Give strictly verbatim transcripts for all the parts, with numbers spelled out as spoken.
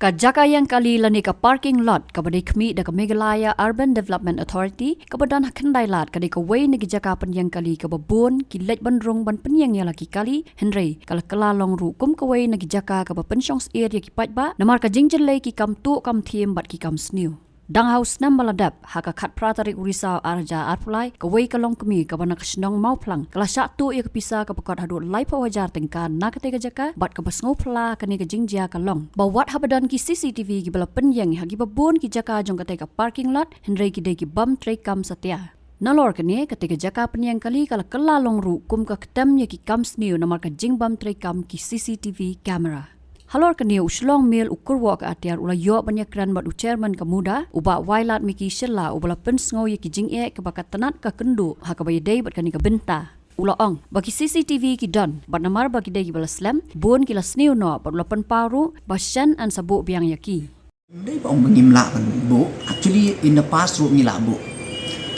Ka jaka ïeng kali lane ka parking lot kaba dei khmih da ka Meghalaya Urban Development Authority kaba don ha Khyndailad ka dei kawei na ki jaka pynïeng kali kaba bun ki leit ban rung ban pynïeng ïa la ki kali, hynrei ka la kylla long ruh kum kawei na ki jaka kaba pynshong syier ïa ki paidbah namar ka jingjyllei ki kam tuh kam thiem bad ki kam sniew. Dang ha u snem ba la dep, ha ka khatphra tarik u Risaw ar hajar arphew lai, kawei ka longkmie kaba na ka shnong Mawphlang ka la shah tuh ïa ka pisa kaba kot haduh laiphew hajar tyngka na katei ka jaka bad kaba sngewphylla kane ka jingjia ka long ba wat haba don ki C C T V kiba la pynïeng ha kiba bun ki jaka jong katei ka parking lot, hynrei ki dei ki bym treikam satia. Nalor kane, katei ka jaka pynïeng kali ka la kylla long ruh kum ka ktem ïa ki kam sniew namar ka jingbym treikam ki C C T V camera. Halor kane, u Shlong Mail u Kyrwoh ka Atiar u la ïoh ban ïakren bad u Chairman ka MUDA, u Bah Wailadmiki Shylla, uba la pynsngew ïa ki jingeh kaba ka tnat ka kynduh ha kaba ïadei bad kane ka bynta. U la ong ba ki C C T V ki don bad namar ba ki dei kiba la slem, bun ki la sniew noh, bad u la pynpaw ruh ba shen yn sa buh biang ïa ki. Ym dei ba ong ba ngim lah ban buh. Actually, in the past ruh ngi lah buh.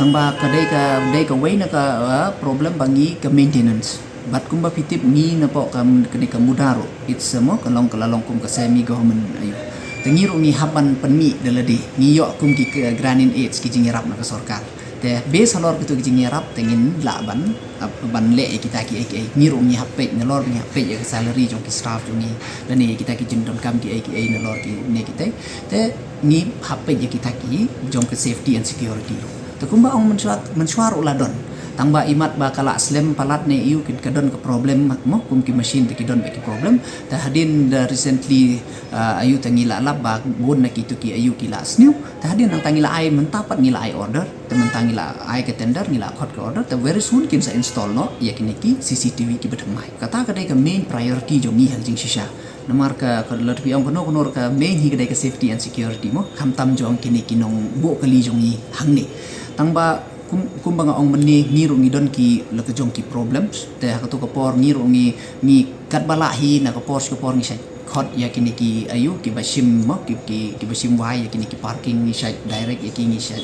Tang ba ka dei ka, dei kawei na ka, uh, problem ba ngi ka maintenance. Bad kumba phi tip ngi napoh ka, kane ka MUDA ruh, it's, uh, mo, ka long, ka la long kum ka semi government, aïu. Te ngi ruh ngi hap ban pynmih da lade. Ngi ïoh kum ki, ki grant in aids, ki jingïarap na ka sorkar. Te base halor kito ki jingïarap te ngin lah ban, ap-, ban leh ïa kita kiei kiei. Ngi ruh ngi hap peit nalor, ngi hap peit ïa ka salary jong ki staff jong ngi, lane ïa kita ki jingdonkam kiei kiei nalor kine kitai. Te ngi hap peit ïa kita ki jong ka safety and security ruh. Te kumba ong mynshuwa, mynshuwa ruh la don. Tang ba imat ba ka la slem palat ne aïu, ki, ka don ka problem mo, kum ki machine te ki don bad ki problem. Te hadien da recently, uh, aïu, te ngi la lap ba bun na kito ki aïu ki la sniew. Te hadien nangta ngi la ai, mynta pat ngi la ai order. Te mynta ngi la ai ka tender, ngi la khot ka order, te very soon kin sa install noh ïa kine ki C C T V kiba thymmai. Kata ka dei ka main priority jong ngi ha ka jingshisha. Namar ka, ka lada phi ong kano kano ruh, ka main hi ka dei ka safety and security mo, khamtam jong kine ki nongbuh kali jong ngi hangne. Tang ba kum, kumba nga ong mynne, ngi ruh ngi don ki la ka jong ki problems. Te ha kato ka por ngi ruh ngi, ngi katba lah hi na ka por sha ka por ngi shait khot ïa kine ki aïu, kiba shim mo, ki, ki, kiba shim wai ïa kine ki parking, ngi shait direct ïa ki, ngi shait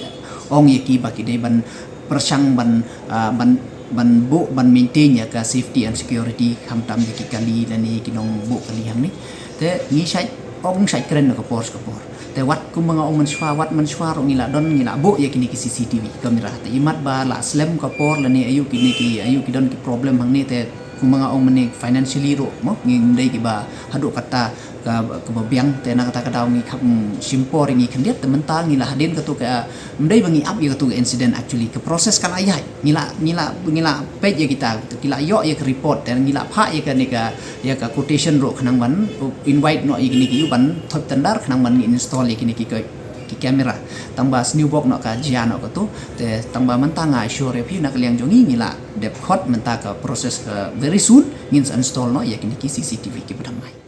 ong ïa ki ba ki dei ban pyrshang ban, ah, ban, ban buh, ban maintain ïa ka safety and security, khamtam ïa ki kali lane ki nongbuh kali hangne. Te ngi shait ong, shait kren na ka por sha ka por. Te wat kumba nga ong mynshuwa, wat mynshuwa ruh ngi la don, ngi la buh ïa kine ki C C T V camera. Te imat ba la slem ka por lane aïu kine ki, aïu ki don ki problem hangne, te kumba nga ong mynne, financially ruh mo, ngim dei kiba haduh katta ka, kaba biang. Te na kata ka daw ngi kham, mm, shim por ngi khyndiat. Te mynta ngi la hadien kato ka, ym dei ba ngi ap ïa kato ka incident, actually ka process ka la ïaid. Ngi la, ngi la, ngi la peit ïa kita, ki la ïoh ïa ka report, te ngi la phah ïa kane ka, ïa ka quotation ruh khnang ban, uh, invite noh ïa kine ki aïu ban thok tender khnang ban ngi install ïa kine ki ka, ki camera. Tang ba sniew bok noh ka jia noh kato. Te tang ba mynta nga assure ïa phi na ka liang jong ngi, ngi la dep khot, mynta ka process ka very soon ngin sa install noh ïa kine ki C C T V kiba thymmai.